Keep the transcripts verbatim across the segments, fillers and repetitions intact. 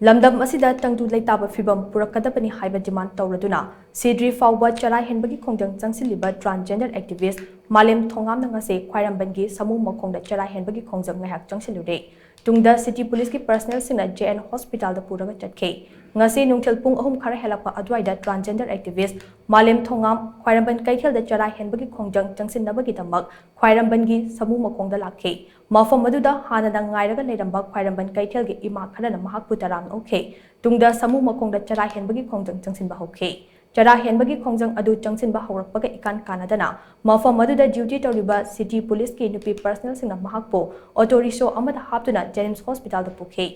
ꯂꯝꯗꯝ ꯑꯁꯤꯗ ꯇꯪꯗꯨ ꯂꯩꯇꯥꯕ ꯐꯤꯕꯝ ꯄꯨꯔꯛꯀꯗꯕꯅꯤ ꯍꯥꯏꯕ demand ꯇꯧꯔꯗꯨꯅ ꯁꯤꯗ꯭ꯔꯤ ꯐꯥꯎꯕ ꯆꯔꯥ ꯍꯦꯟꯕꯒꯤ ꯈꯣꯡꯖꯪ ꯆꯪꯁꯤꯜꯂꯤꯕ transgender activist ꯃꯥꯂꯦꯝ ꯊꯣꯉꯥꯝꯅ ꯉꯁꯤ ꯈ꯭ꯋꯥꯏꯔꯝꯕꯟꯒꯤ ꯁꯥꯃꯨ ꯃꯈꯣꯡꯗ ꯆꯔꯥ ꯍꯦꯟꯕꯒꯤ ꯈꯣꯡꯖꯪ ꯉꯥꯏꯍꯥꯛ ꯆꯪꯁꯤꯜꯂꯨꯔꯦ꯫ ꯇꯨꯡꯗ city policeꯀꯤ personnelꯁꯤꯡꯅ J N hospitalꯗ ꯄꯨꯔꯒ ꯆꯠꯈꯤ꯫ ꯉꯁꯤ ꯅꯨꯡꯊꯤꯜ ꯄꯨꯡ ꯑꯍꯨꯝ ꯈꯔ ꯍꯦꯜꯂꯛꯄ ꯑꯗꯨꯋꯥꯏꯗ transgender activist ꯃꯥꯂꯦꯝ ꯊꯣꯉꯥꯝ ꯈ꯭ꯋꯥꯏꯔꯝꯕꯟ ꯀꯩꯊꯦꯜꯗ ꯆꯔꯥ ꯍꯦꯟꯕꯒꯤ ꯈꯣꯡꯖꯪ ꯆꯪꯁꯤꯟꯅꯕꯒꯤꯗꯃꯛ ꯈ꯭ꯋꯥꯏꯔꯝꯕꯟꯒꯤ ꯁꯥꯃꯨ ꯃꯈꯣꯡꯗ ꯂꯥꯛꯈꯤ꯫ ꯃꯐꯝ ꯑꯗꯨꯗ ꯍꯥꯟꯅꯅ ꯉꯥꯏꯔꯒ ꯂꯩꯔꯝꯕ ꯈ꯭ꯋꯥꯏꯔꯝꯕꯟ ꯀꯩꯊꯦꯜꯒꯤ ꯏꯃꯥ ꯈꯔꯅ ꯃꯍꯥꯛꯄꯨ ꯇꯔꯥꯝꯅ ꯑꯣꯛꯈꯤ꯫ ꯇꯨꯡꯗ ꯁꯥꯃꯨ ꯃꯈꯣꯡꯗ ꯆꯔꯥ ꯍꯦꯟꯕꯒꯤ ꯈꯣꯡꯖꯪ ꯆꯪꯁꯤꯟꯕ ꯍꯧꯈꯤ꯫ ꯆꯔꯥ ꯍꯦꯟꯕꯒꯤ ꯈꯣꯡꯖꯪ ꯑꯗꯨ ꯆꯪꯁꯤꯟꯕ ꯍꯧꯔꯛꯄꯒ ꯏꯀꯥꯟ ꯀꯥꯟꯅꯗꯅ ꯃꯐꯝ ꯑꯗꯨꯗ duty ꯇꯧꯔꯤꯕ city policeꯀꯤ ꯅꯨꯄꯤ personnelꯁꯤꯡꯅ ꯃꯍꯥꯛꯄꯨ auto rickshaw ꯑꯃꯗ ꯍꯥꯞꯇꯨꯅ JNIMS hospitalꯗ ꯄꯨꯈꯤ꯫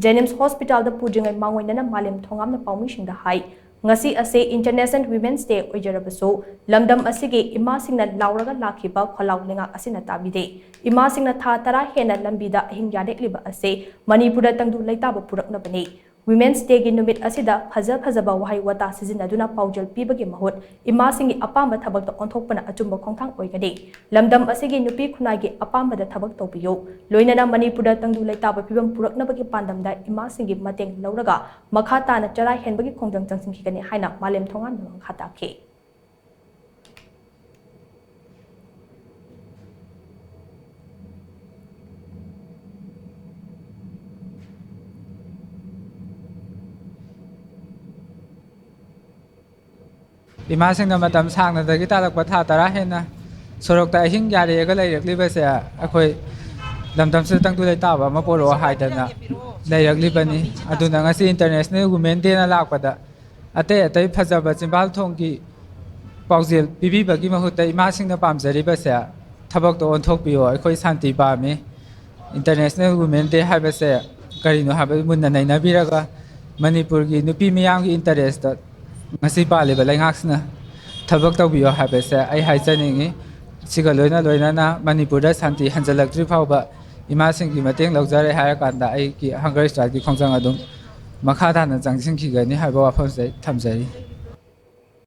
JNIMS hospitalꯗ ꯄꯨꯗ꯭ꯔꯤꯉꯩ ꯃꯥꯡꯑꯣꯏꯅꯅ ꯃꯥꯂꯦꯝ ꯊꯣꯉꯥꯝꯅ ꯄꯥꯎꯃꯤꯁꯤꯡꯗ ꯍꯥꯏ, "ꯉꯁꯤ ꯑꯁꯤ International Women's Day ꯑꯣꯏꯖꯔꯕꯁꯨ, ꯂꯝꯗꯝ ꯑꯁꯤꯒꯤ ꯏꯃꯥꯁꯤꯡꯅ ꯂꯥꯎꯔꯒ ꯂꯥꯛꯈꯤꯕ ꯈꯣꯜꯂꯥꯎ ꯂꯩꯉꯥꯛ ꯑꯁꯤꯅ ꯇꯥꯕꯤꯗꯦ꯫ ꯏꯃꯥꯁꯤꯡꯅ ꯊꯥ ꯇꯔꯥ ꯍꯦꯟꯅ ꯂꯝꯕꯤꯗ ꯑꯍꯤꯡ ꯌꯥꯔꯦꯛꯂꯤꯕ ꯑꯁꯤ ꯃꯅꯤꯄꯨꯔꯗ ꯇꯪꯗꯨ ꯂꯩꯇꯥꯕ ꯄꯨꯔꯛꯅꯕꯅꯤ꯫ Women's Dayꯒꯤ ꯅꯨꯃꯤꯠ ꯑꯁꯤꯗ ꯐꯖ ꯐꯖꯕ ꯋꯥꯍꯩ ꯋꯥꯇꯥ ꯁꯤꯖꯤꯟꯅꯗꯨꯅ ꯄꯥꯎꯖꯦꯜ ꯄꯤꯕꯒꯤ ꯃꯍꯨꯠ ꯏꯃꯥꯁꯤꯡꯒꯤ ꯑꯄꯥꯝꯕ ꯊꯕꯛꯇ ꯑꯣꯟꯊꯣꯛꯄꯅ ꯑꯆꯨꯝꯕ ꯈꯣꯡꯊꯥꯡ ꯑꯣꯏꯒꯅꯤ꯫ ꯂꯝꯗꯝ ꯑꯁꯤꯒꯤ ꯅꯨꯄꯤ ꯈꯨꯟꯅꯥꯏꯒꯤ ꯑꯄꯥꯝꯕꯗ ꯊꯕꯛ ꯇꯧꯕꯤꯌꯨ꯫ ꯂꯣꯏꯅꯅ ꯃꯅꯤꯄꯨꯔꯗ ꯇꯪꯗꯨ ꯂꯩꯇꯥꯕ ꯐꯤꯕꯝ ꯄꯨꯔꯛꯅꯕꯒꯤ ꯄꯥꯟꯗꯝꯗ ꯏꯃꯥꯁꯤꯡꯒꯤ ꯃꯇꯦꯡ ꯂꯧꯔꯒ ꯃꯈꯥ ꯇꯥꯅ ꯆꯔꯥ ꯍꯦꯟꯕꯒꯤ ꯈꯣꯡꯖꯪ ꯆꯪꯁꯤꯟꯈꯤꯒꯅꯤ" ꯍꯥꯏꯅ ꯃꯥꯂꯦꯝ ꯊꯣꯉꯥꯝꯅ ꯃꯈꯥ ꯇꯥꯈꯤ꯫ ꯏꯃꯥꯁꯤꯡꯅ ꯃꯇꯝ ꯁꯥꯡꯅꯗꯒꯤ ꯇꯥꯜꯂꯛꯄ ꯊꯥ ꯇꯔꯥ ꯍꯦꯟꯅ ꯁꯣꯔꯣꯛꯇ ꯑꯍꯤꯡ ꯌꯥꯔꯦꯛꯑꯒ ꯂꯩꯔꯛꯂꯤꯕꯁꯦ ꯑꯩꯈꯣꯏ ꯂꯝꯗꯝꯁꯤꯗ ꯇꯪꯗꯨ ꯂꯩꯇꯥꯕ ꯑꯃ ꯄꯣꯔꯛꯑꯣ ꯍꯥꯏꯗꯅ ꯂꯩꯔꯛꯂꯤꯕꯅꯤ꯫ ꯑꯗꯨꯅ ꯉꯁꯤ International Women Dayꯅ ꯂꯥꯛꯄꯗ ꯑꯇꯩ ꯑꯇꯩ ꯐꯖꯕ ꯆꯤꯝꯕꯥꯜ ꯊꯣꯡꯒꯤ ꯄꯥꯎꯖꯦꯜ ꯄꯤꯕꯤꯕꯒꯤ ꯃꯍꯨꯠꯇ ꯏꯃꯥꯁꯤꯡꯅ ꯄꯥꯝꯖꯔꯤꯕꯁꯦ ꯊꯕꯛꯇ ꯑꯣꯟꯊꯣꯛꯄꯤꯌꯣ꯫ ꯑꯩꯈꯣꯏ ꯁꯥꯟꯇꯤ ꯄꯥꯝꯃꯤ꯫ International Women Day ꯍꯥꯏꯕꯁꯦ ꯀꯔꯤꯅꯣ ꯍꯥꯏꯕꯗꯨ ꯃꯨꯟꯅ ꯅꯩꯅꯕꯤꯔꯒ ꯃꯅꯤꯄꯨꯔꯒꯤ ꯅꯨꯄꯤ ꯃꯤꯌꯥꯝꯒꯤ interestꯇ ꯉꯁꯤ ꯄꯥꯜꯂꯤꯕ ꯂꯩꯉꯥꯛꯁꯤꯅ ꯊꯕꯛ ꯇꯧꯕꯤꯌꯣ ꯍꯥꯏꯕꯁꯦ ꯑꯩ ꯍꯥꯏꯖꯅꯤꯡꯉꯤ꯫ ꯁꯤꯒ ꯂꯣꯏꯅ ꯂꯣꯏꯅꯅ ꯃꯅꯤꯄꯨꯔꯗ ꯁꯥꯟꯇꯤ ꯍꯟꯖꯤꯜꯂꯛꯇ꯭ꯔꯤ ꯐꯥꯎꯕ ꯏꯃꯥꯁꯤꯡꯒꯤ ꯃꯇꯦꯡ ꯂꯧꯖꯔꯦ ꯍꯥꯏꯔꯀꯥꯟꯗ ꯑꯩꯒꯤ hunger strikeꯀꯤ ꯈꯣꯡꯖꯪ ꯑꯗꯨꯝ ꯃꯈꯥ ꯇꯥꯅ ꯆꯪꯁꯤꯟꯈꯤꯒꯅꯤ ꯍꯥꯏꯕ ꯋꯥꯐꯝꯁꯦ ꯑꯩ ꯊꯝꯖꯔꯤ꯫